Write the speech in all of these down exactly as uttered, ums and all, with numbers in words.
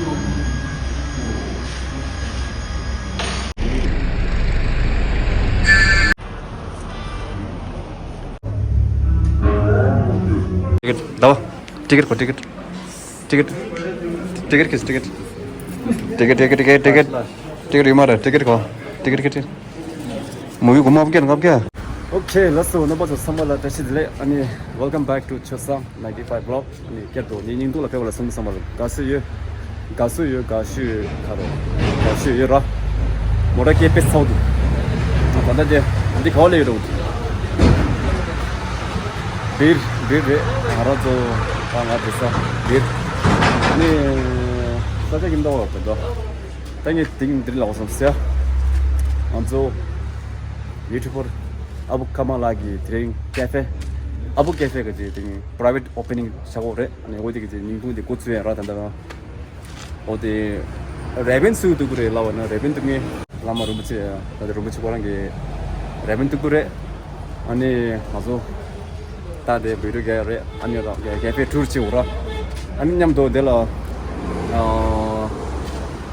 ཊི་ཀེ་ཊི་ལྟ་བ། ཊི་ཀེ་ཊི་གོ། ཊི་ཀེ་ཊི། ཊི་ཀེ་ཊི། ཊི་ཀེ་ཊི་ཁེ། ཊི་ཀེ་ཊི། ཊི་ཀེ་ཊི། ཊི་ཀེ་ཊི། ཊི་ཀེ་ཊི་ཡོད་མ་རེད། ཊི་ཀེ་ཊི་གོ། ཊི་ཀེ་ཊི་ཁེ། མུ་བི་གོ་མ་བརྒྱ་ལྔ་བརྒྱ། Okay, let's go. རྣམ་པ་ཚོ་ཚང་མ་ལ་བཀྲ་ཤིས་བདེ་ལེགས། ཨ་ནི། Welcome back to Chosa ninety-five vlog. ཨ་ནི་བསྐྱར་དུ་ངའི་སྙིང་སྡུག་ལ་ཕེབས་པ་ལ་སེམས་བསམ་པ་ལ་དགའ་བསུ་ཡོད། དགའ་བསུ་ཡོད། དགའ་བསུ་ཡོད། ཁ་རོ། དགའ་བསུ་ཡོད་ར། མོ་ཊ་སྐད་དཔེ་ཚ་བོ་འདུག་ད་ལྟ་དེ་འདི་ག་བ་སླེབས་ཡོད་རུང་། སྦིར་སྦིར་རེད། ང་རང་ཚོ་ད་ང་དེ་ས་སྦིར། ཨ་ནི་ས་ཆ་གི་མདོག་ལ་དེ་འདྲ། ད་ངས་དེང་འདིར་ལོག་སོང་ཟེར། ང་ཚོ་ཡུ་ཊུབ་པར་ཨ་བུ་ཀརྨ་ལགས་ཀྱིས་དེ་རིང་ཀེ་ཧྥེ། ཨ་བུ་ཀེ་ཧྥེ་གི་དེ་དེ་རིང་པ་རའི་ཝེ་ཊི་ཨོ་པེ་ནིང་བྱ་དགོས་རེད། ཨ་ནི་འོ་དེ་གི་དེ་ཉིན་གུང་དེ་འགོ་ཚུགས་ཡ་ར། ད་ལྟ་འོ་དེ་རེ་བན་སུ་འདུག་གི་རེད་ལབ་པ་ན། རེ་བན་འདུག་ངས་བླ་མ་རིན་པོ་ཆེ། ད་དེ་རིན་པོ་ཆེ་ཁོ་རང་གི་རེ་བན་འདུག་གི་རེད། ཨ་ནི་ང་ཚོ་ད་དེ་བི་ཌི་ཡོ་རྒྱག་རེད། ཨ་ནི་རང་གི་གེ་ཧྥེ་ཊུར་བྱེད་འོ་ར། ཨ་ནི་མཉམ་དུ་དེ་ལ་ཨ་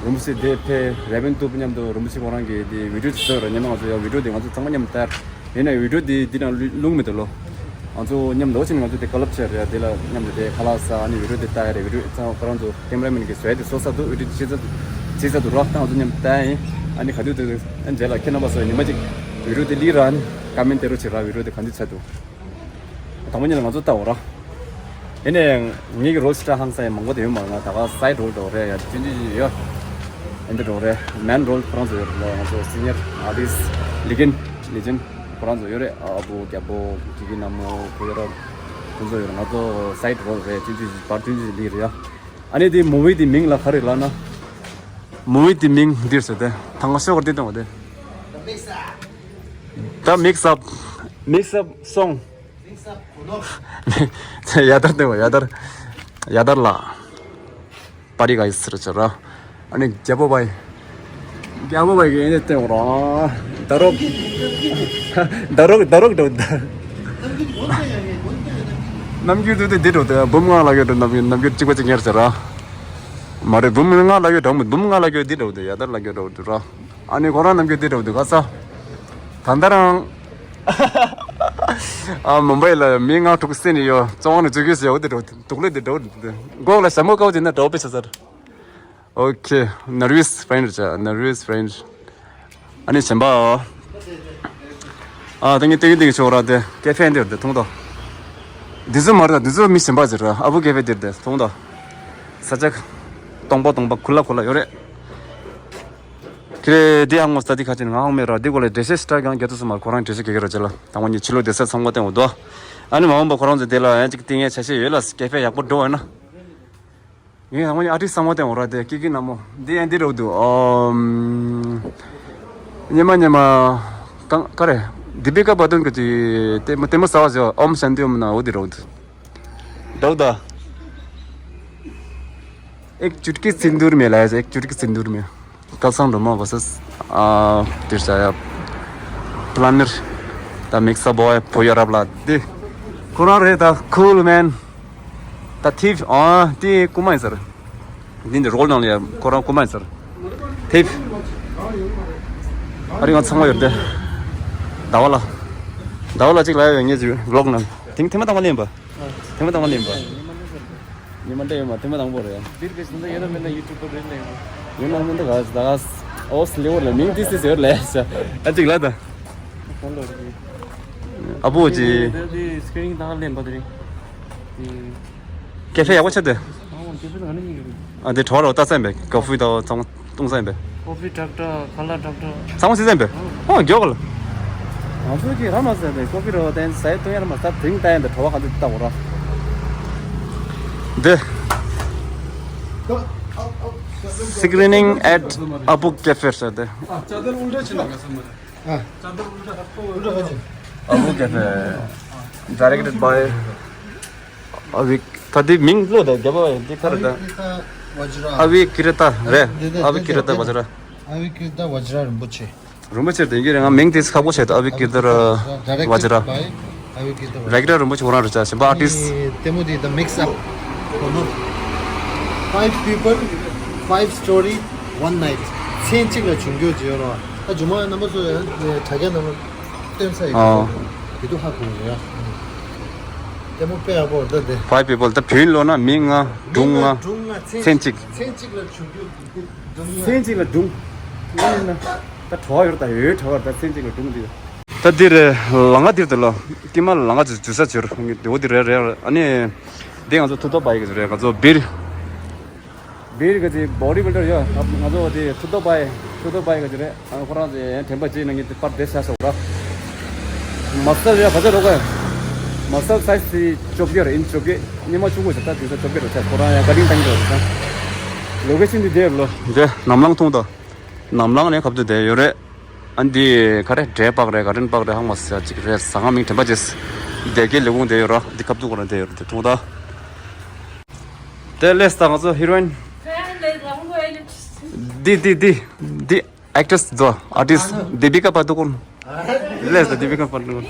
རིན་པོ་ཆེ་དེ་ཕེ་རེ་བན་འདུག་མཉམ་དུ་རིན་པོ་ཆེ་ཁོ་རང་གི་དེ་བི་ཌི་ཡོ་བཟོས་ར། ཉི་མ་ང་ཚོ་ཡང་བི་ཌི་ཡོ་དེ་ང་ཚོ་ཚང་མ་མཉམ་དུ་ལྟ་ཡ། ཡིན་ནའི་བི་ཌི་ཡོ་དེ་འདི་ནང་བླུག་མི་འདུག་ལོ། ང་ཚོ་མཉམ་དུ་ཕྱིན་ང་ཚོ་དེ་ཀ་ལབ་བྱས་རེད། དེ་ལ་མཉམ་དུ་དེ་ཁ་ལག་ཟ། ཨ་ནི་བི་ཌི་ཡོ་དེ་ལྟ་ཡ་རེད། བི་ཌི་ཡོ་ཚང་མ་ཁོ་རང་ཚོ་ཀེམ་ར་མེན་གྱིས་བཟོས་ཏེ་བཟོ་ས་འདུག་བི་ཌི་ཡོ་དེ་བྱེད་ས་འདུག་བྱེད་ས་འདུག་ར། ད་ང་ཚོ་མཉམ་དུ་ལྟ་ཡ་ཡིན། ཨ་ནི་ག་དུས་དེ་ཨ་རྗེས་ལ་ཁྱེད་རྣམ་པ་ཚོ་ཉི་མ་གཅིག་བི་ཌི་ཡོ་དེ་ལི་ར། ཨ་ནི་ཀ་མེན་དེ་རུ་བྱེད་ར། བི་ཌི་ཡོ་དེ་ག་འདི་ཚར་འདུག་དང་པོ་ཉིད་ལ་ང་ཚོ་ལྟ་འོ་ར། ཡིན་ནའི་ངེད་ཀྱི་རོལ་སི་ཊར་ཧང་སང་ཡ་མང་པོ་དེ་ཡོད་མ་རེད། ང་ད་ག་སའི་ཌི་རོལ་འདྲ་བོ་རེད། ཡ་ཅི་ཅི་ཅི་ཡོད། ཨེ་འདི་འདྲ་བོ་རེད། མེན་རོལ་ཁོ་རང་ཚོ་ཡོད་རེད་ལོ། ང་ཚོ་སི་ནི་ཡར་ཨར་ཊིསི་ཊི་ལི་གིན་ལི་ཇེན་ཁོ་རང་ཚོ་ཡོད་རེད། ཨ་བུ་རྒྱལ་པོ་ཀི་ཀི་ནག་མོ་ཁོ་ཡོད་ར། ཁོ་ཚོ་ཡོད་རེད། ང་ཚོ་སའི་ཌི་རོལ་རེད། ཅི་ཅི་ཅི་བར་ཅི་ཅི་ལི་རེད་ཡ། ཨ་ནི་དེ་མུ་བི་དེ་མིང་ལ་ག་རེ་ལབ་ན། མུ་བི་དེ་མིང་འདིར་ཟེར་ཏེ་ད་ང་ཤོག་གར་དེ་བཏང་བ་དེ། The Mix Up. Mix Up song. ཡ་དར་དེ་བ་ཡ་དར། ཡ་དར་ལ་པ་རི་ག་ཡི་སི་ར་ཆ་ར། ཨ་ནི་རྒྱལ་པོ་བའི། རྒྱལ་པོ་བའི་གི་ཨེ་ནས་བསྟན་ར། ད་རོག་ད་རོག་ད་རོག་འགྲོ་ད། ནམ་རྒྱུན་དུ་དེ་འདི་འགྲོ་དེ་འབུམ་ལྔ་ལ་ཡོད་འགྲོ། ནམ་རྒྱུན་ནམ་རྒྱུན་གཅིག་པ་གཅིག་ཉར་ཆ་ར། མ་རེད། འབུམ་ལྔ་ལ་ཡོད་འགྲོ། འབུམ་ལྔ་ལ་ཡོད་འདི་འགྲོ་དེ་ཡ་དར་ལ་ཡོད་འགྲོ་དུ་ར། ཨ་ནི་ཁོ་རང་ནམ་རྒྱུན་འདི་འདྲ་བོ་འདུག་ག་ས། ད་ལྟ་རང་། ཨ་མུམ་བྷའི་ལ་མི་ལྔ་དྲུག་བསད་ནས་ཡོད། བཙོན་ཁང་ནས་འཛུལ་རྒྱུ་ཟེར་འོ་དེ་འདྲ་བོ་འདུག་ལེ། དེ་འདྲ་བོ་འདུག་སྟེ་མགོ་ལ་ཞྭ་མོ་བཀལ་བྱས་ན་འདྲ་བོ་དཔེ་ཆ་ཚར། ཨོ་ཁེ། Nervous friend རེད་བྱ། Nervous friend། ཨ་ནི་གཞན་པ། ཨ་ཏིང་ཏིང་ཏིང་ཆོག་ར་དེ་ཀེ་ཧྥེ་འདིར་དེ་མཐོང་དོ། འདི་ཚོ་མ་རེད། འདི་ཚོ་མི་གཞན་པ་ཟེར་ར། ཨ་བུ་ཀེ་ཧྥེ་འདིར་དེ་མཐོང་དོ། ས་ཆ། སྟོང་པ་སྟོང་པ་ཁུ་ལ་ཁུ་ལ་ཡོད་རེད། ཁྱེད་རེ་འདི་ཧང་ངོ་ས་འདི་ཁ་ཅིག་ང་ཧང་མེད་ར། འདི་གོ་ལ་འགྲེལ་བཤད་ཞིག་ཀྱང་རྒྱ་ཐུ་སུ་མར་ཁོ་རང་འགྲེལ་བཤད་རྒྱག་གི་ར་ཅེ་ལ། དང་པོ་ཉིད་ཕྱི་ལོགས་བསྡད་ས་ཚང་མ་བསྟན་འོ་དོ། ཨ་ནི་མ་འོངས་པ་ཁོ་རང་ཚོ་དེ་ལ་ཡང་ཅིག་བསྟན་ཡས་ཆ་ཤས་ཡོད་ལ། ཀེ་ཧྥེ་ཡག་པོ་འགྲོ་བ་ཡིན་ན། ངས་དང་པོ་ཉིད་ཨ་ཏི་བསམ་བློ་བསྟན་འོ་ར། དེ་ཀི་ཀི་ན་མོ་འདི་ཡང་འདི་འགྲོ་འདུག་ཨོམ། ཉི་མ་ཉི་མ། གང་ག་རེ། དི་པི་ཀ་པ་དུན་གྱི་ལྟད་མོ་ལྟད་མོ་ཟ་བ་ཟེར་བ། ཨོམ་ཤཱན་ཏི་ཨོམ་ན་འོ་དེ་འགྲོ་འདུག་འགྲོ་འདུག एक चुटकी सिंदूर में ལབ་ཡ། एक चुटकी सिंदूर में། སྐལ་བཟང་སྒྲོལ་མ་བར་སེ་སི། ཨ། དེར་བྱ་ཡ། པི་ལེན་ནར། ད་མིག་སི་ཨབ་བོ་ཡ་བོ་ཡ་རབ་ལ་དེ། ཁོ་རང་རེད་ད། Cool man. ད་ཐིབ། ཨ། དེ་རྐུ་མ་ཡིན་ཟེར། འདི་འདི་རོལ་ནང་ལ་ཡ་ཁོ་རང་རྐུ་མ་ཡིན་ཟེར། ཐིབ། ཨ་རི་ང་ཚང་མ་ཡོད་དེ། ཟླ་བ་ལ། ཟླ་བ་ལ་གཅིག་ལ་ཡ་ཡོད་ངེས་ཀྱི་བི་ལོག་ནང་། དེང་ཐེངས་མ་དང་མ་ལེན་པ། ཐེངས་མ་དང་མ་ལེན་པ། ཉི་མ་འདྲ་ཡོད་མ། ཐེངས་མ་དང་པོ་རེད། འདིར་བས་ཟིན་ད་ཡོད་ན་མེད་ན་ཡུ་ཊུབ་པར་རེད་ལས། ཡོད་ན་མེད་ན་ག་ད་ཨོ་སི་ལེ་བོར་ལ་མིང་ཏི་སི་ཟེར་ལས་ཨ་ཅིག་ལ་ད། ཧོན་ལོ་རེད། ཨ་བོ་ཅི། ད་དེ་སི་ཀི་རིན་དང་ལེན་པ་དེ་རེད། དེ་ཀེ་ཧྥེ་ཡག་པོ་ཆགས་དེ། ཨ་ཀེ་ཧྥེ་ད་ག་ནས་ཡིན་གི་རེད། ཨ་དེ་གྲོ་རོ་ལྟ་ས་ཡིན་པས། ཀོ་ཧྥི་དང་ཚང་། བཏུང་ས་ཡིན་པས། ཀོ་ཧྥི་ཌོག་ཊར། ཁ་ལག་ཌོག་ཊར། ཚང་མ་ཟེར་ས་ཡིན་པས། ཨོ་མགྱོགས་ག་ལ། ང་ཚོ་གིས་ར་མ་ཟེར་ཏེ་ཀོ་ཧྥི་རོ་བསྟན་ཟས་བཏུང་ཡ་ར་མ་ཟ། དེང་ལྟ་ཡ་འདི་གྲོ་བ་ག་འདི་ལྟ་བོ་ར། འདི། Screening at Abu Cafe ཟེར་ཏེ། चादर उल्टा चला गया समझ। चादर उल्टा। Abu cafe. Directed by ཨ་བི། ད་འདི་མིང་ལོ་ད་རྒྱབ་པ་འདི་ག་རེ་ད། ཨ་བི་ཀི་རི་ཏ་རེད། ཨ་བི་ཀི་རི་ཏ་བཛྲ། ཨ་བི་ཀི་རི་ཏ་བཛྲ་རིན་པོ་ཆེ། རིན་པོ་ཆེ་དེ་གི་རེད། ང་མིང་དེ་ཁག་པོ་བྱས་ད། ཨ་བི་ཀི་རི་ཏ་བཛྲ། ཌའི་རེག་ཊེཌ་བྷའི་ཨ་བི་ཀི་རི་ཏ་བཛྲ། ཌའི་རེག་ཊར་རིན་པོ་ཆེ་ཁོ་རང་རེད་ཅག་གཞན་པ་ཨར་ཊིསི། ལྟད་མོ་དེ་The Mix Up. Five people. Five story, one night. མཚན་གཅིག་ལ་བྱུང་རྒྱུ་ཅིག་ཡོད་རེད་བ། ད་རྒྱུ་མ་རྣམ་པ་ཚོ་ཡང་དྲ་རྒྱ་ནང་ལ་སྟོན་ས་ཡོད། ཨོ། དེ་དུས་ཧ་གོ་རེད་ཡ། ལྟད་མོ་དཔེ་ཡག་པོ་རེད་ད་དེ། Five people. ད་བོད་ལོ་ན་མི་ལྔ་སྒྲུང་ལྔ། མི་ལྔ་སྒྲུང་ལྔ་མཚན་མཚན་གཅིག་གཅིག་མཚན་གཅིག་ལ་བྱུང་རྒྱུ་སྒྲུང་ལྔ། མཚན་གཅིག་ལ་སྒྲུང་ལྔ་ཡིན་ན་ད་གྲོགས་ཡོད་ད། ཡོད་གྲོགས་ཡོད་ད། མཚན་གཅིག་ལ་སྒྲུང་འདི་ཡོད། ད་འདིར་ལམ་ཁ་འདིར་དུ་ལ་ཀི་མ་ལམ་ཁ་འཇུ་ས་བྱོས་འོ་འདི་རེད་རེད། ཨ་ནི་འདི་ང་ཚོ་ཐུག་ཐོག་པ་ཡི་གི་རེད། ང་ཚོ་སྦིར་སྦིར་གི་ཅིག་བོ་ཌི་བིལ་ཌར་ཡོད། ང་ཚོ་དེ་ཐུག་ཐོག་པ་ཡི་ཐུག་ཐོག་པ་ཡི་གི་རེད། ཁོ་རང་ཚོ་དྲན་པ་བརྗེད་ན་ངས་དེ་པར་དེ་ཤ་སོགས་ར། མ་སལ་ཡ་ག་ཚོད་རོགས་ག་མ་སལ་སའི་ཛི་བཅོ་བརྒྱད་རེད། ཨིན་ཅི་བཅོ་བརྒྱད། སྙེ་མ་ཆུང་ངུ་ཞིག་ད་དེ་ཚོ་བཅོ་བརྒྱད་རེད། ཁོ་རང་ཡ་ཀ་ཊིང་བཏང་གི་རེད། ལོ་ཀེ་ཤན་འདི་དེ་ལོ་འདི་ནམ་ལངས་མཐོང་ད། ནམ་ལངས་ནས་ཁབ་ཏུ་བསྡད་ཡོད་རེད། ཨ་འདི་ག་རེ་འབྲས་སྤགས་རེད། ག་རེན་སྤགས་རེད། ཧང་མ་ཟེར་ཅིག་རེད། ཟ་ཁང་མིང་དྲན་པ་བརྗེད། བསྡད་རྒྱའི་ལས་ཁུངས་བསྡད་ཡོད་ར། འདི་ཁབ་ཏུ་གོ་ར་བསྡད་ཡོད་རེད། དེ་མཐོང་ད། དེ་ལས་ད་ང་ཚོ་ཧི་རོ་ཨིན། འདི་འདི་འདི་འདི་ཨེག་ཊྲེ་སི་དོ། ཨར་ཊིསི་དི་པི་ཀ་པ་དུ་ཀོན། ལས་ད་དི་པི་ཀ་པ་དུ་ཀོན།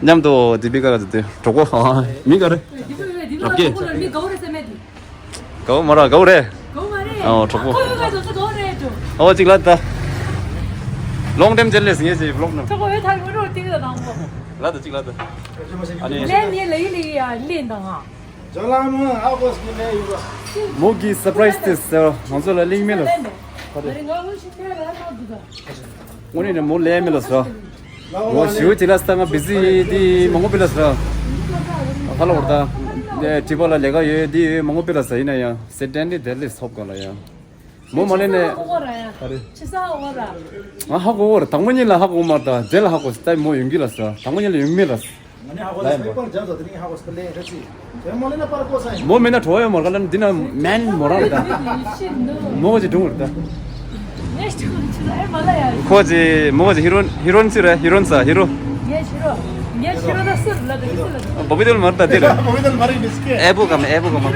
མཉམ་དུ་དི་པི་ཀ་ལ་དེ་གྲོགས་པོ། མི་ག་རེ། རབ་རྒྱས། གའུ་མ་ར་གའུ་རེད། ཨོ་གྲོགས་པོ། ཨོ་གཅིག་ལ་ད། ལོང་ཊེམ་ཇེ་ལེ་སི་ངས་ཅིག་བི་ལོག་ནང་། ལ་ད་གཅིག་ལ་ད། ཨ་ནི། མོ་གི་སར་པ་རའི་སི་དེ་ཟེར་ང་ཚོ་ལ་གླེང་མེད་ལ། དངོས་གནས་ནས་མོ་ལས་མེད་ལ་ཟེར། ངོ་ཞུ་ཅི་ལ་སྟ་ང་བི་ཟི་དེ་མང་པོ་པི་ལ་ཟེར། ཧ་ལ་བར་ད། དྲི་བ་ལ་ལས་ཀ་ཡོད་དེ་ཡོད་མང་པོ་པི་ལ་ཟེར། ཡིན་ན་ཡང་སེ་ཏན་ནི་དེ་ལས་ཐོབ་ག་ལ་ཡང་། མོ་མ་ལེ་ནས། ཨ་རེ། ང་ཧ་གོ་བར་དང་པོ་ཉིད་ལ་ཧ་གོ་མ་ད་རྗེས་ལ་ཧ་གོ་སྟ་མོ་ཡོང་གི་ལ་ཟེར། དང་པོ་ཉིད་ལ་ཡོང་མེད་ལ་ཟེར། མོ་མེད་ན་གྲོ་བ་ཡོད་མོར་ག་ལ་འདི་ན་མན་མོ་རང་རེད་ད། མོ་གཅིག་སྒྲུང་རེད་ད། ཁོ་གཅིག་མོ་གཅིག་ཧི་རོན་ཧི་རོན་ཚི་རེད། ཧི་རོན་ས་ཧི་རོ། བོ་བི་དོལ་མར་ད་དེ་རེད། ཨེ་བུ་གམ་ཨེ་བུ་གམ། ཨ།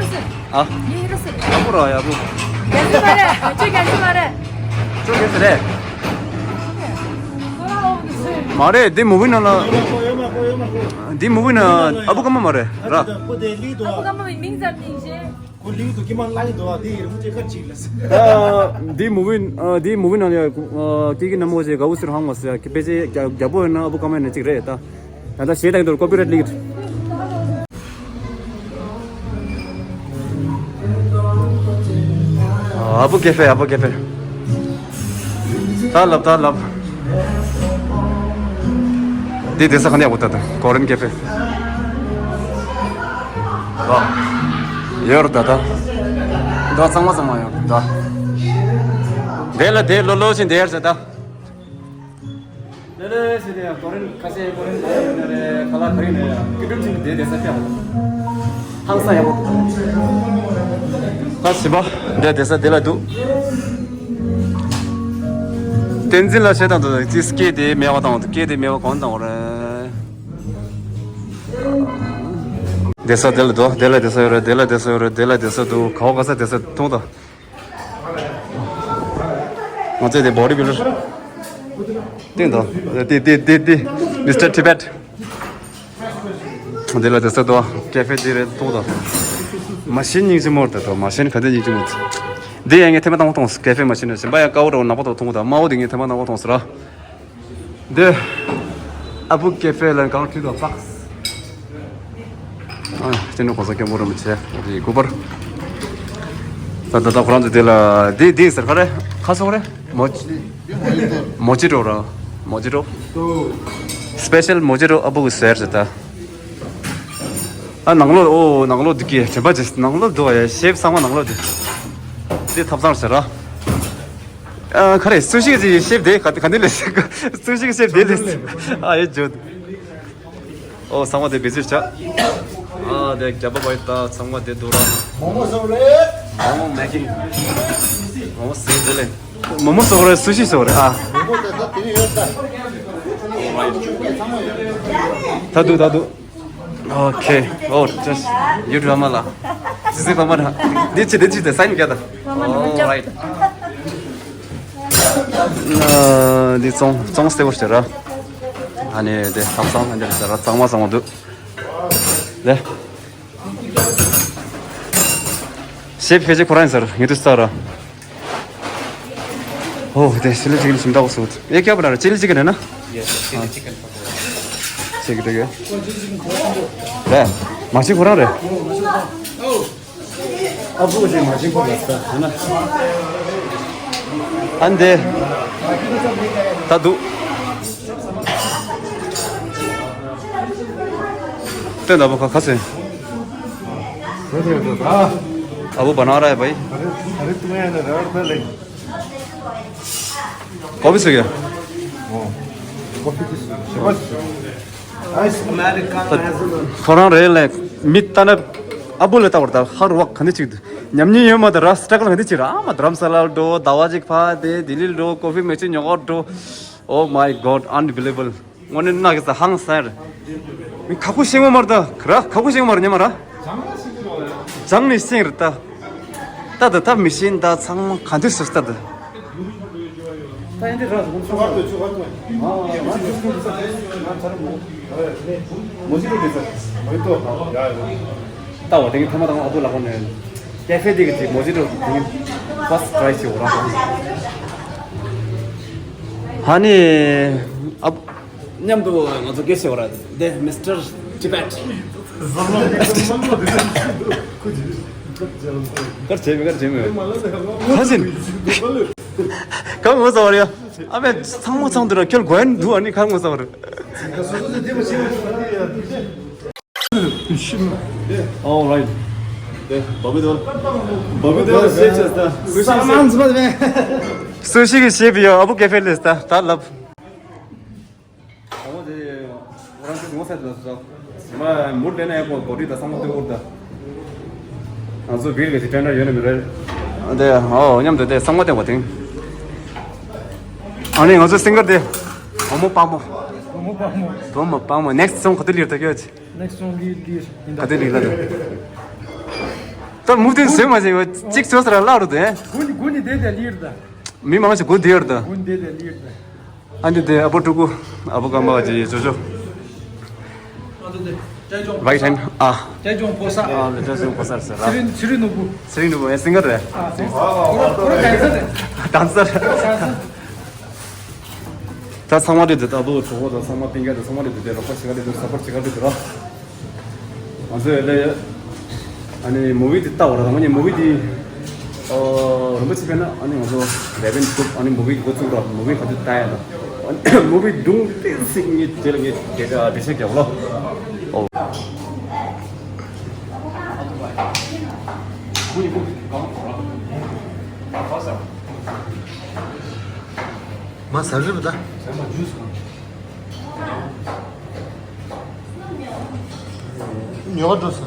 ཨ་བུ་ར་ཡ་བུ། ཁྱོད་ག་ཚོད་རེད། མ་རེད། འདི་མུ་བི་ནང་ལ། འདི་མུ་བི་ནང་ཨ་བུ་ཀ་མ་མ་རེད་ར། འདི་མུ་བི་འདི་མུ་བི་ནང་ལ་ཀི་ཀི་ནམ་མོ་ཞེས་ག་བུ་སུར་ཧང་བ་སི་ཀི་པེ་ཅེ་རྒྱ་བོ་ཡོད་ན་ཨ་བུ་ཀ་མ་ནས་ཅིག་རེད་ད། ད་ལྟ་གཞས་བཏང་དུས་ཀོ་པི་རའེ་ཊི་སླེབས་ཀྱི་འདུག། ཨ་བུ་ཀེ་ཧྥེ། ཨ་བུ་ཀེ་ཧྥེ། ད་ལབ་ད་ལབ། འདི་བསྡད་ས་ག་ནས་ཡག་པོ་ད་ད་ཀོ་རེན་ཀེ་ཧྥེ། ཨ། ཡོད་རེད་ད་ད། ད་ཚང་མ་ཚང་མ་ཡོད་ད། དེ་ལ་དེ་ལོ་ལོ་ཞིག་བསྡད་ཡར་ཟེར་ད། ལེ་ལེ་ཟེར་ཏེ་ཡང་ཀོ་རེན་ཁ་ཤས་ཀོ་རེན་ནས་ཁ་ལག་ཁ་རིག་ནས་ཡང་སྐྱིད་སྒྲུབ་ཅིག་བསྡད་བསྡད་ས་ཀྱང་ཧང་སང་ཡག་པོ། ད་བྱིས་པ་འདྲ་བསྡད་ས་དེ་ལ་འདུག། བསྟན་འཛིན་ལ་བྱེད་དང་དུ་ཅི་སྐད་དེ་མེད་པ་དང་དུ་སྐད་དེ་མེད་པ་གང་དང་བ་རེད། བསྡད་ས་དེ་ལ་འདུག། དེ་ལ་བསྡད་ས་ཡོད་རེད། དེ་ལ་བསྡད་ས་ཡོད་རེད། དེ་ལ་བསྡད་ས་འདུག། ག་བ་ག་ས་བསྡད་ས་མཐོང་དང་། ང་ཚོས་དེ་བོ་ཌི་བིལ་ཌར། ཏིང་དང་། དེ་དེ་དེ་དེ། མི་སི་ཊར་ཊི་བེཊ། དེ་ལ་དེ་ས་དོ། ཀེ་ཧྥེ་དེ་རེད་མཐོང་དང་། མ་ཤིན་སྙིང་རྗེ་མོ་རེད་དོ། མ་ཤིན་ག་དེ་སྙིང་རྗེ་མོ་རེད། འདི་ཡང་ངས་ཐེངས་མ་དང་པོ་མཐོང་སོང་། ཀེ་ཧྥེ་མ་ཤིན་ནས་གཞན་པ་ཡང་དཀར་པོ་རེད། ནག་པོ་དང་མཐོང་དང་། དམར་པོ་དེ་ངས་ཐེངས་མ་དང་པོ་མཐོང་སོང་ར། འདི་ཨ་བུ་ཀེ་ཧྥེ་ལ་གང་བྲིས་དང་ཕགས། ཨ་སྤྱི་ནོར་གོང་ས་སྐྱབས་མགོན་རིན་པོ་ཆེ་འདི་སྐུ་པར། ད་ད་ད་ཁོ་རང་ཚོ་དེ་ལ་འདི་འདི་ཟེར་ག་རེ་ཁ་སོག་རེ་མོ་མོ་ཅི་རོ་ར་མོ་ཅི་རོ། སི་པེ་ཤལ་མོ་ཅི་རོ་ཨ་བུ་གི་ཟེར་ཟེར་ད། ཨ་ནང་ལོགས། ཨོ་ནང་ལོགས་འདི་གི་དྲན་པ་ཅིག་ནང་ལོགས་འདུག་ཨ་ཡ་ཤེབ་ཚང་མ་ནང་ལོགས་འདི། འདི་ཐབ་ཚང་ཟེར་ར། ཨ་ག་རེ་སུ་ཤི་ཅིག་ཤེབ་དེ་ག་ག་ནས་ལས་སུ་ཤི་ཤེབ་དེ་ལས་ཨ་ཡ་ཇོ། ཨོ་ཚང་མ་དེ་བེ་ཟིར་ཆ། ཨ་དེ་རྒྱ་པ་བའི་ད་ཚང་མ་དེ་འདུག་ར། མོ་མོ་བཟོ་རེད། མོ་མོ་མེ་ཀིང་། མོ་མོ་སེ་དེ་ལས། མོ་མོ་བཟོ་རེད། སུ་ཤི་བཟོ་རེད་ཨ། མོ་མོ་དེ་ད་དེ་ནས་ཡོད་ད། ད་འདུག་ད་འདུག། ཨོ་ཁེ། ཨོ་ཅེས་ཡུ་ཌི་ར་མ་ལ། ཟི་ཟི་ཕ་མ་ར། འདི་ཅི་འདི་ཅི་དེ་སའིན་རྒྱག་ད། ཨོ་རའིཊ། འདི་ཙོང་ཙོང་སྟེ་བོར་ཟེར་ར། ཨ་ནི་དེ་ཐབ་ཚང་ཨ་འདིར་ཟེར་ར་གཙང་མ་གཙང་མ་འདུག། དེ། ཤེཕ་ཕལ་ཆེར་ཁོ་རང་ཡིན་ཟེར། ངས་དུས་ལྟར། ཨོ་དེ་ཆི་ལི་ཅི་ཀན་ཞིམ་འདྲ་བོ་བཟོས། ཡེ་ཀྱ་བ་ན་ར་ཆི་ལི་ཅི་ཀན་ན། Yes, chili chicken. ཅི་ཀན་དེ་གི། རེད། མ་གཞི་ཁོ་རང་རེད། ཨ་བུ་ཞིག་མ་གཞི་ཁོ་རང་ཟེར་ན། ཨ་འདི། ད་འདུག་སྟོན་ད་བུ་ཁ་ཁ་ཟེར། ཨ་བུ་བ་ན་ར་ཡ་བའི། ཨ་རེ་ཨ་རེ་ཏུ་ཡ་ན་ར་བ་ལེ། ཀོ་ཕི་ཟེར་གི། ཨོ། ཀོ་ཕི་དེ་ཟེར་གི། Ice Americano hazelnut. ཁོ་རང་རེད་ལེ། མི་ལྟ་ན་ཨ་བུ་ལ་ལྟ་བར་ད་ཧར་ཝག་ག་འདི་ཅིག་འདུག་ཉམས་མྱོང་ཡོད་མ་ད་ར་སི་ཊྲག་གལ་ག་འདི་ཅིག་ར། ཨ་མ་དྷ་རམ་ས་ལ་འགྲོ། ཟླ་བ་གཅིག་ཕ་དེ་ལྡི་ལི་འགྲོ། ཀོ་ཕི་མེ་ཆི་ཉོ་གར་འགྲོ། Oh my God, unbelievable. དངོས་གནས་ན་གི་ས་ཧང་སངས་རེད། མི་ཁ་ཁུ་ཤེས་ངོ་མར་ད་ག་ར་ཁ་ཁུ་ཤེས་ངོ་མར་ཉམས་མ་ར། ཅང་ནི་ཤེས་རེད་ད། ད་ད་ད་མི་ཤེས་ད་ཚང་མ་ག་འདི་སུ་ད་ད། ད་ཡིན་དེ་ར་ཚོ་ཚོ་བར་དུ་ཚོ་བར་དུ། ཨ་ང་ཚོ་ཚོ་ཚོ་ང་ཚར་མོ། མོ་ཅི་རོ་དེ་ཚ་མོ་ཏོ་ཡ་ཡ། ལྟ་བ་དེ་གི་ཐ་མ་དང་ཨ་བུ་ལག་པ་ནས་ཀེ་ཧྥེ་དེ་གི་དེ་མོ་ཇི་ཏོ་དེ་ཕར་སི་ཊི་ཊ་རའི་བྱེད་འོ་ར། ཧ་ནི་ཨ་མཉམ་དུ་ང་ཚོ་སྐད་བཤད་འོ་ར། དེ་མི་སི་ཊར་ཊི་བེཊ། གར་བྱེད་མི་གར་བྱེད་མི། ཧ་ཟིན། གང་ངོ་ཚ་བ་རེད་ཡ། ཨ་མས་ཚང་མ་ཚང་དུ་ར་ཁྱོད་གོ་ཡན་འདུག་ཨ་ནི་གང་ངོ་ཚ་བ་རེད། All right. དེ་བ་བི་དོ། བ་བི་དོ་ལ་ཤེབ་བྱས་ད། སུ་ཤི་གི་ཤེབ་ཡོད། ཨ་བུ་ཀེ་ཧྥེ་ལས་ད་ད་ལབ། ཨ་བུ་དེ་ང་རང་ཚོ་ངོ་ཚ་དེ་ལ་སོ། ང་མུར་ལེན་ན་ཡག་པོ་གོ་སྒྲིག་དང་བསམ་བློ་གཏོད་འོར་ད། ང་ཚོ་བིར་གི་ཅི་ཊེན་ཌར་ཡོད་ནི་མི་རེད། དེ་ཨོ་མཉམ་དུ་དེ་བསམ་བློ་གཏོད་པ་དེང་། ཨ་ནི་ང་ཚོ་སིང་གར་དེ། བུ་མོ་དཔའ་མོ། བུ་མོ་དཔའ་མོ། བུ་མོ་དཔའ་མོ། ནེག་སི་སོང་ག་དུས་ལིར་ད་ཁྱོད། ནེག་སི་སོང་ལིར་ལིར་ཡིན་ད། ག་དུས་ལིར་ལ་ད། ད་མུ་ཏིན་ཟེར་མ་ཟེར་ཡོད་གཅིག་ཚོད་ཟེར་ལ་རུ་དེ། གུ་ནི་གུ་ནི་དེ་དེ་ལིར་ད། མི་མང་ཞིག་གུ་དེ་ཡོད་ད། གུ་ནི་དེ་དེ་ལིར་ད། ཨ་འདི་དེ་ཨ་བོ་ཕྲུ་གུ་ཨ་བོ་ཀམ་པ་ཅི་ཅོ་ཅོ། ཨ་འདི་དེ་ཀྲེ་ཅོང་ཕོ་ས། ཨ་ཀྲེ་ཅོང་ཕོ་ས། ཨ་ཀྲེ་ཅོང་ཕོ་ས་ཟེར་ར། ཚེ་རིང་ཚེ་རིང་ནོར་བུ། ཚེ་རིང་ནོར་བུ་ཨེ་སིང་གར་རེད། ཨ་སིང་གར། ཁོ་ར་ཁོ་ར་ཌན་སར་རེད། ཌན་སར། ད་ཚང་མ་རེད་དེ་ད་བུ་གྲོགས་པོ་དང་ཚང་མ་སྤུན་ཀྱག་དང་ཚང་མ་རེད་དེ་དེ་རོགས་པ་བྱེད་ག་རེད་དེ་སབ་པོར་བྱེད་ག་རེད་དེ་རོགས། ང་ཚོས་ལས་ཨ་ནི་མུ་བི་དེ་ལྟ་བ་ར་དང་མ་ཉེ་མུ་བི་དེ་ཨོ་རིན་པོ་ཆེ་ཕེབས་ན་ཨ་ནི་ང་ཚོ་རེ་བན་ཐུབ། ཨ་ནི་མུ་བི་འགོ་བཙུགས་ར་མུ་བི་ག་དུས་ལྟ་ཡ་ན་ཨ་ནི་མུ་བི་སྒྲུང་ཏིག་ཙིག་ངས་དེ་ལ་ངས་དེ་ག་འགྲེལ་བཤད་རྒྱག་ལོ། ཨོ། མ་ཟ་རིབ་ད། ཉོ་བ་འགྲོ་ས།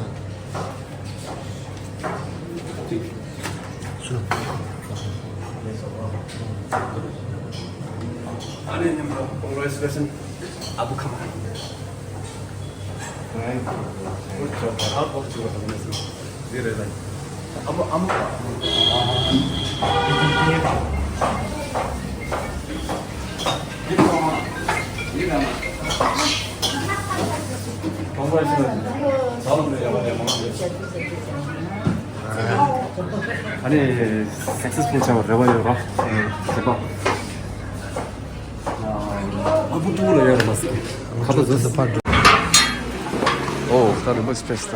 ཨ་ནེ་ཉམས་རོགས་congratulation ཨ་བུ་ཁམས། Thank you. Good job. Hard work. ཨ་ནི་སག་སེ་སི་ཕུལ་བྱ་བར་རེ་བ་ཡོད་རོགས། བྱེད་པ། ཨ་བུ་ཏུ་ལ་ཡོད་རེད་མ་ཟད། ཁ་ཏ་ཟོས་སུ་ཕར་འགྲོ། ཨོ་ད་རིན་པོ་ཆེ་ཕེབས་ད།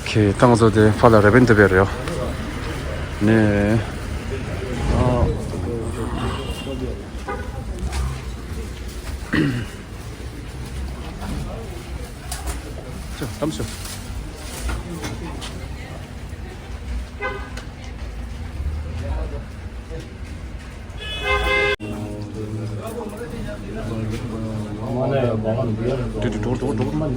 ཁྱེད་ཏང་ཚོ་དེ་ཕ་ལ་རེ་བན་དུ་བེ་རེ་ཡོ་ནས། ཅོ་གཏམ་ཤོ། དེ་དེ་འགྲོ་འགྲོ་འགྲོ་མ་ནི།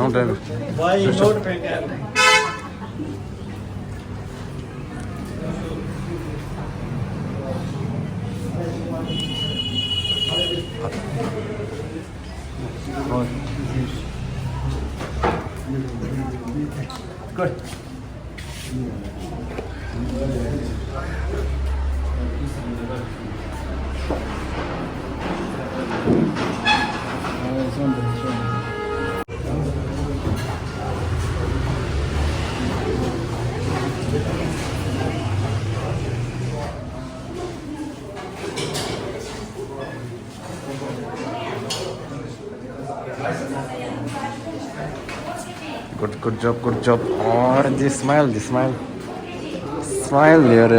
Long time. Why not maintain? Good. Good, good job, good job. Or the smile, the smile. Smile, your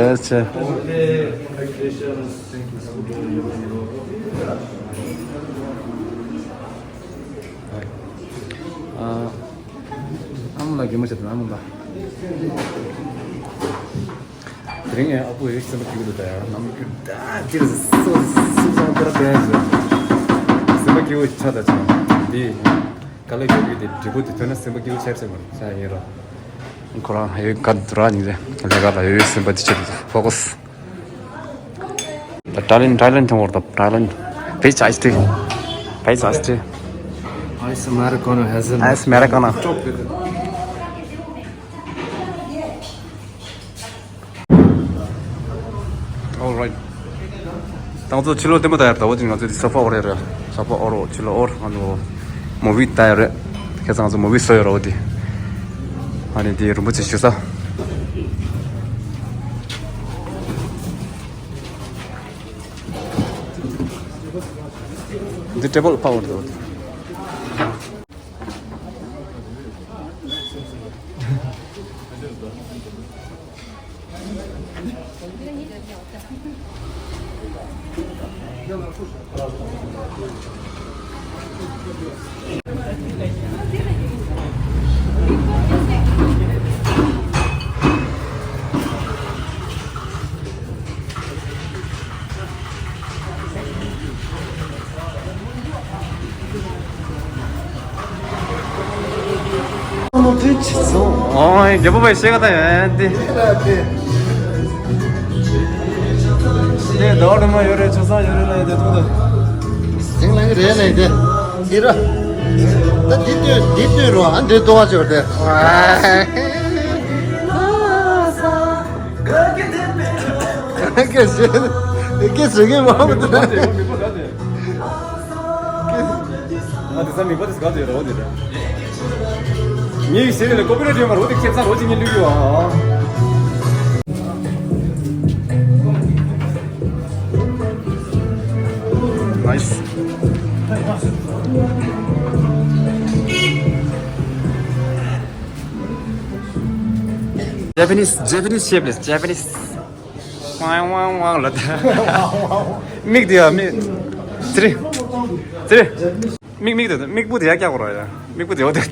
uh, I'm like, you must have, I'm like, དེ་རིང་ངའི་ཨ་ཁུ་ཡིས་སེམས་པ་སྐྱིད་པོ་འདུག་ད་ཡང་ནམ་རྒྱུན་ད་འདིར་སོ་སོ་སོ་སོ་སོ་སོ་སེམས་པ་སྐྱིད་པོ་ཆགས་ད་ཆགས་འདི་དཀའ་ལས་རྒྱག་རྒྱུ་དེ་འབྲས་བུ་དེ་ཐོན་ན་སེམས་པ་སྐྱིད་པོ་ཆགས་ཆགས་མ་རེད་ཆགས་ཡིན་ར། ཁོ་རང་ཡོད་ག་འདུག་ར་ཉིན་རེ་ལས་ཀ་ལ་ཡོད་སེམས་པ་དེ་ཆེད་དུ་ཕོ་ཀོ་སི། ད་ཏཱ་ལན་ཏཱ་ལན་ཐོང་བར་ད་ཏཱ་ལན་བེ་ཅི་ཨའི་སི་ཊི་བེ་ཅི་ཨའི་སི་ཊི། Ice Americano, hazelnut. Ice Americano. Chocolate. All right. ད་ང་ཚོ་ཕྱི་ལོགས་ལྟད་མོ་ལྟ་ཡར་ད་བོ་ཅིག་ང་ཚོ་འདི་སོ་ཕ་འོར་ཡ་རེད། སོ་ཕ་འོར་ཕྱི་ལོགས་འོར་ང་ཚོ་མུ་ཝི་ལྟ་ཡ་རེད། ཁ་སང་ང་ཚོ་མུ་ཝི་བཟོས་ཡོད་ར་བོ་འདི། ཨ་ནི་འདི་རིན་པོ་ཆེ་ཞུ་ས། འདི་ཊེ་བལ་ཕ་འོར་ད་བོ་འདི། ཨོ་རྒྱལ་པོ་བའི་ཤེས་ཀ་ད་ཡོད་དེ། དེ་ཟླ་བ་རིང་མོ་ཡོད་རེད་ཆུ་སང་ཡོད་རེད་ལ་ཡོད་དེ་ཐུག་ད། ཟིང་ལ་ཡོད་རེད་ལ་ཡོད་དེ། ཤི་ར། ད་འདི་ལྟོས་འདི་ལྟོས་རོ་ཨ་འདི་ལྟོ་བ་ཅོར་ཏེ། སྐད་ཟེར་སྐད་ཟེར་གི་མ་མི་འདུག་ཨ་དེ་ས་མི་པ་དེ་ག་དེ་རོ་དེ་ར། ངའི་ཟེར་ལ་ཀོ་པི་ར་དེ་མ་རོ་དེ་ཁེབས་ས་རོ་ཅི་ངའི་ལུས་ཡོད་ཨ། Nice. Japanese, Japanese chef, Japanese. ཝང་ཝང་ཝང་ལ་ད། མིག་དེ་ཡ་མིག་ཙི་རི། ཙི་རི། མིག་མིག་དེ་མིག་བུ་དེ་ཡ་ཀྱག་ར་ཡ། མིག་བུ་དེ་ཡོ་དེ་དེ།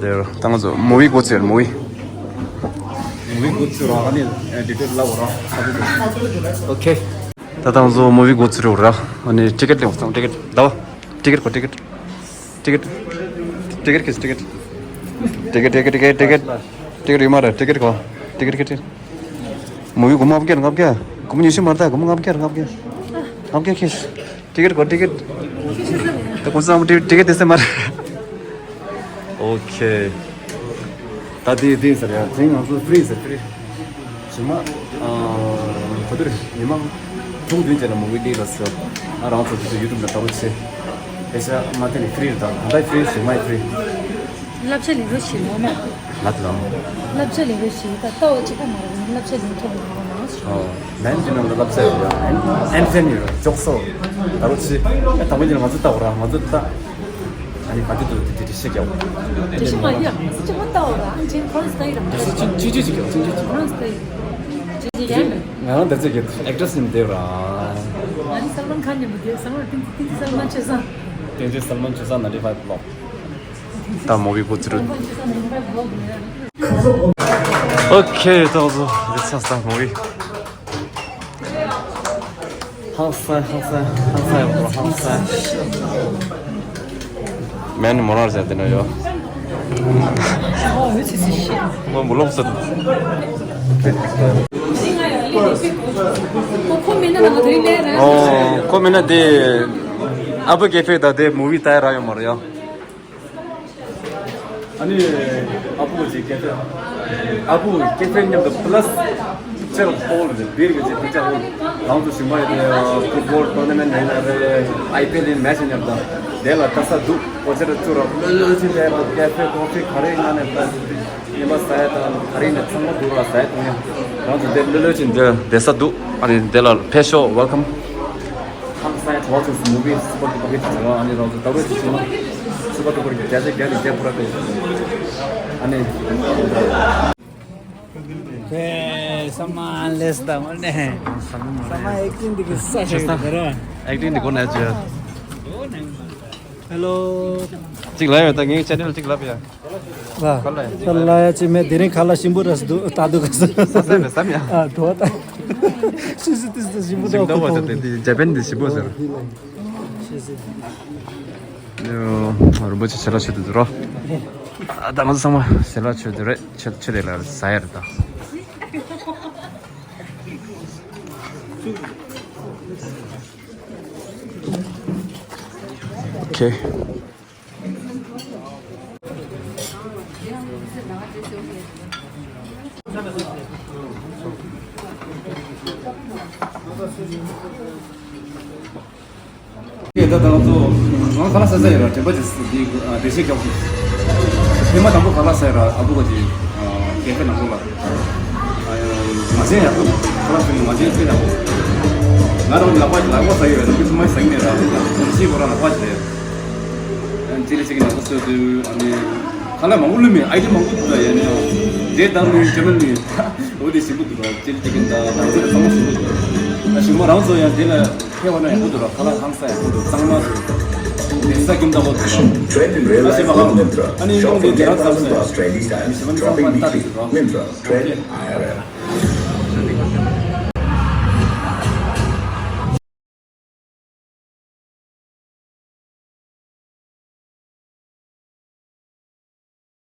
དེ་རོ་ད་ང་ཚོ་མུ་ཝི་འགོ་ཚུགས་མུ་ཝི། མུ་ཝི་འགོ་ཚུགས་ར་ཨ་ནི་ཌི་ཊེལ་ལབ་ར། ཨོ་ཁེ། ད་ད་ང་ཚོ་མུ་ཝི་འགོ་ཚུགས་ར་ཨ་ནི་ཊི་ཀེ་ཊི་ལེན་ཙང་ཊི་ཀེ་ཊི་ད་བ། ཊི་ཀེ་ཊི་གོ་ཊི་ཀེ་ཊི། ཊི་ཀེ་ཊི། ཊི་ཀེ་ཊི་ཁྱེར། ཊི་ཀེ་ཊི། ཊི་ཀེ་ཊི། ཊི་ཀེ་ཊི། ཊི་ཀེ་ཊི་ཡོད་མ་རེད། ཊི་ཀེ་ཊི་གོ། ཊི་ཀེ་ཊི་ཁྱེར། མུ་བི་སྒོར་མོ་ལྔ་བརྒྱ་རེད། ལྔ་བརྒྱ། སྒོར་མོ་ཉི་ཤུ་མ་རེད། ད་སྒོར་མོ་ལྔ་བརྒྱ་རེད། ལྔ་བརྒྱ། ལྔ་བརྒྱ་ཁྱེར། ཊི་ཀེ་ཊི་གོ། ཊི་ཀེ་ཊི། ད་ཁོང་ཚོ་ལ་ཊི་ཀེ་ཊི་དེ་ཚོ་མ་རེད། ཨོ་ཁེ། ད་དེ་དེ་ཟེར་ཡ། དེ་ང་ཚོ་ཕི་རི་ཟེར། ཕི་རི། ཞུ་མ། ཨ། ག་དུས་རེད། ཉི་མ་ཐུང་དུས་ཅན་ལ་མུ་བི་ལེན་ལ་ཟེར། ང་རང་ཚོ་དེ་ཚོ་ཡུ་ཊུབ་ལ་ལྟ་བུ་བྱེད། ཨེ་ཤ་མ་དེ་ནི་ཕི་རི་རེད། ད་ད་ལྟ་ཕི་རི། ཞུ་མ་ཕི་རི། བསླབ་བྱ་ལེན་རོགས་བྱེད་ངོ་མ། ལབ་ལམ། བསླབ་བྱ་ལེན་རོགས་བྱེད། ད་ལྟ་བ་གཅིག་པོ་མ་རེད། བསླབ་བྱ་ལེན་ཐུབ་ཡོང་ངོ་མ། ཨོ། ལན་ཅི་ནང་ལ་བསླབ་བྱ་ཡོད་ཡ། ཨན་ཨན་ཧྥེན་ཡོད་ཡ། འཇོག་སོ། ད་རོགས་བྱེད། ཨེ་དང་པོ་ཉིད་ལ་ང་ཚོ་ལྟ་བ་ར། ང་ཚོ་ལྟ། ཨ་ནི་ག་དུས་དུ་དེ་དེ་དེ་ཤེས་རྒྱག་དེ་ཤེས་མ་ཡ། ཅི་མ་ལྟ་བ་ར། ཨན་ཅིན་ཁོ་རང་སྟ་ཡི་ར། དེ་ཤེས་ཅིང་ཅི་ཅི་ཅི་རྒྱག་ཅིང་ཅི་ཅི། ཁོ་རང་སྟ་ཡི། ཅི་ཅི་ཡ་མེད། ང་རང་དེ་ཚོ་གི་ཨེག་ཊྲེ་སི་ཡིན་དེ་ར། ང་ནི་སལ་མན་ཁཱན་ཡིན་པ་དེ། སལ་མན། ཏིང་ཏིང་སལ་མན་ཆོས་བཟང་། ཏིང་ཏིང་སལ་མན་ཆོས་བཟང་ནང་ལི་ཕའི་བི་ལོག་ད་མུ་བི་པོ་ཙི་རུ། ཨོ་ཁེ། ད་ཚོ་འདི་ཚོ་ད་མུ་བི། ཧང་སང་ཧང་སང་ཧང་སང་ཡོད་པ། ཧང་སང་། མེན་མོ་རར་ཟེར་དེ་ན་ཡོད། ཨོ་ཡོད་ཚེ་ཚེ་ཤེས། ཁོ་མོ་ལོག་ཟེར། ཁོ་ཁོ་མེད་ན་ང་དེ་རིང་ལས་ར། ཨོ་ཁོ་མེད་ན་དེ་ཨ་པུ་ཀེ་ཕེ་ད་དེ་མུ་བི་ལྟ་ཡ་རག་ཡོད་མ་རེད་ཡ། ཨ་ནི་ཨ་པུ་ཅིག་ཀེ་ཕེ། ཨ་པུ་ཀེ་ཕེ་མཉམ་དུ་པ་ལ་སི་ཅར་ཧོལ་རེད། བིར་གི་ཅིག་པིག་ཅར་ཧོལ། རང་ཚོ་ཞིང་པ་ཡོད་དེ་ཕུཊ་བོལ་ཊོར་ན་མེན་ཊི་ཡིན་ན་རེད། ཨའི་པི་ཨེལ་ཡིན། མེ་ཆི་མཉམ་དུ་དེ་ལ་ལྟ་ས་འདུག་ཨོ་ཅེ་ར་ཚུར་ར་ལོ་ལོ་ཅིག་དེ་ལ་ཀེ་ཕེ་ཀོ་ཕི་ག་རེ་ཡིན་ན་ནས་ད་ཉི་མ་ཟ་ཡ་དང་ག་རེ་ཡིན་ན་ཚང་མ་འདུག་ར། ཟ་ཡ་འཐུང་ཡ། རང་ཚོ་དེ་ལོ་ལོ་ཅིག་འདི་བསྡད་ས་འདུག་ཨ་ནི་དེ་ལ་ཕེབས་ཤོག་ཝེལ་ཀམ། ཧང་སང་ཡ། ཊུ་ཝ་ཆིང་མུ་བི་སུ་པར་ཌུ་པར་ཧིཊ་བྱས་རོགས། ཨ་ནི་རང་ཚོ་ད་རོགས་ཅིག་བྱུང་ན་སུ་པར་ཌུ་པར་ཧིཊ་བརྒྱ་ཆ་བརྒྱ་ནས་བརྒྱ་པུ་ར་ཕེབས། ཨ་ནི། ཨེ། ས་མ་ལེས་ད་ངོ་ནས། ས་མ་ཨེག་ཊིང་འདི་གི་ས་ཞིག་རེད་ར། ཨེག་ཊིང་འདི་གོ་ན་ཅི། ཧེ་ལོ། གཅིག་ལབ་ཡོད། ད་ངའི་ཅེ་ནལ་གཅིག་ལབ་ཡ། ལ། ཁ་ལ་ཡ། ཁ་ལ་ཡ་ཅི་མེད། དེ་རིང་ཁ་ལ་ཞིམ་པོ་རེད་འདུག་ད་འདུག་ག་ས། ས་ས་རེད་བསམ་ཡ། ཨ་དོ་ད། ཤི་ཤི་ཏི་སི་ཞིམ་པོ་ཞིམ་འདུག་ཏོག་པ་ཁོ་ཟེར་ཏེ། དེ་ཇ་པན་དེ་ཞིམ་པོ་ཟེར། ཤི་ཤི། རིན་པོ་ཆེ་ཞལ་ལག་མཆོད་དུ་འདུག་རོ། ཨ་ད་ང་ཚོ་ཚང་མ་ཞལ་ལག་མཆོད་དུ་རེད། མཆོད་མཆོད་དེ་ལ་ཟ་ཡ་རེད་ད། ཨོ་ཁེ། ད་ད་ང་ཚོ་ང་ཁ་ལག་ཟ་ས་ཡོད་ར། དྲན་པ་ཅིག་འདི་བདེ་གཤེགས་སྐྱབས། ཐེངས་མ་དང་པོ་ཁ་ལག་ཟ་ཡོད་ར། ཨ་བུ་ག་ཅིག་ཀེ་ཕེ་ནང་ལོགས་ལ། ང་ཚོའི་ཡག་པོ་ཁ་ལག་ཟ་ཡོད། ང་ཚོའི་དཔེ་ཡག་པོ། ང་རང་ལག་པ་ལག་པ་ཟ་ཡོད་ར། ལུག་གི་ཐུ་མ་ཟ་གི་མེད་ར། ཅི་གོ་ར་ལག་པ་ཅིག་རེད། ཅི་རེད་ཅིག་ནང་དུ་སོ་དུ་ཨ་ནི་ཁ་ལག་མང་པོ་བླུགས་མེད། ཨའི་ཊེམ་མང་པོ་འདུག་ད། ཡ་ནི་འདྲེ་དང་ནི་ཅི་མིན་ནི་འོ་དེ་ཞིམ་པོ་འདུག་ར། ཅི་རེད་ཅིག་ད་ང་ཚོ་ཚང་མ་ཞིམ་པོ་འདུག་ད་ཞིང་པ་རང་ཚོ་ཡང་དེ་ལ་ཕེབས་པ་ན་ཡག་པོ་འདུག་ར། ཁ་ལག་ཧང་སང་ཡག་པོ་འདུག་གཙང་མ་འདུག་དེ་ས་ཁྱིམ་ལྟ་བུ་འདུག་ར། ཨ་ཞེ་མ་ཧང་། ཨ་ནི་ཡོང་དེ་དེ་རང་ཙམ་ཟེར། ཞེ་མ་ནི་ཚང་མ་ལྟ་དེ་འདུག་ར།